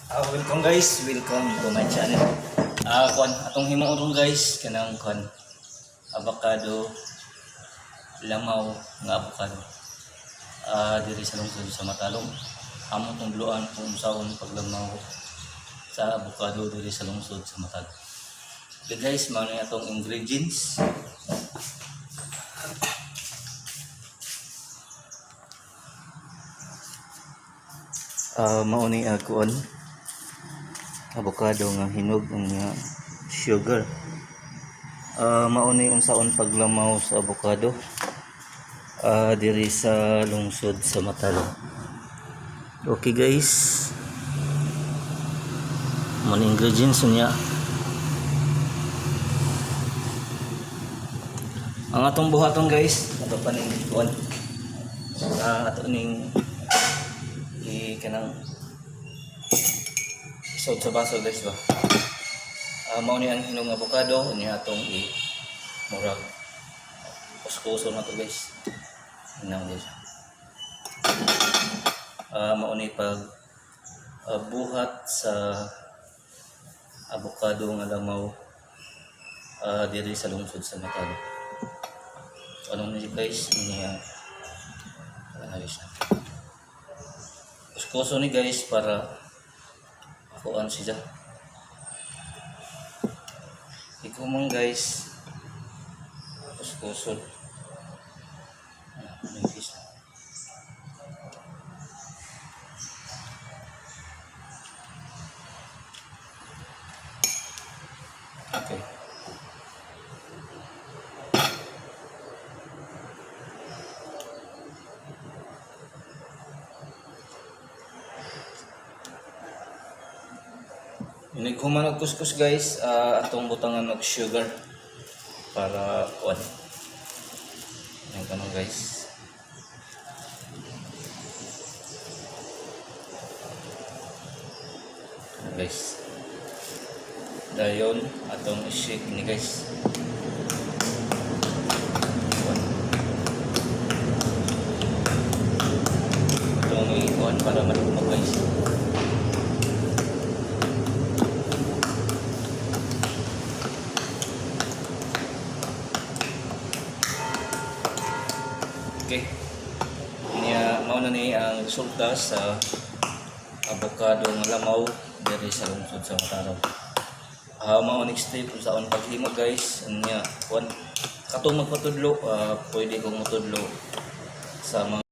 Welcome guys, welcome to my channel. Kuan atong himuon guys kanang kuan avocado, lamaw nga avocado. Diri sa lungsod sa Matalom. Among tungluan kung unsaon paglamaw sa avocado diri sa lungsod sa Matalom. Okay guys, mao na atong ingredients. Mao ni kuan avocado nga hinog nga sugar. Mao ni unsaon paglamaw sa avocado diri sa lungsod sa Matalom. Okay guys. Mao ni ingredients niya. Ang atong buhaton guys, ato pa ning kuan. Ato ning i kanang isod sa baso guys ba. Mao ni ang hinog avocado niya atong i murag kuskuson na to guys. Inaw guys. Mao ni pag buhat sa avocado nga lamaw diri sa lungsod sa Matalom. So, ano ni guys niya, ano guys. Kuskuson ni guys para kuan siya. Ikaw man guys, kuskuson. Ano guys? Okay. Inig human og kuskus guys, atong butangan og sugar para kuan. Yan kanon guys. Yan, guys. Dayon atong i-shake ni guys. Kuan. Atong i-kuan para malumog guys. Okay. Niya mao na ni ang resulta sa avocado nga lamaw diri sa lungsod sa Matalom. Mao next step kung saon paghimo guys. Nya kuan katong magpatudlo, pwede kong motudlo sa mga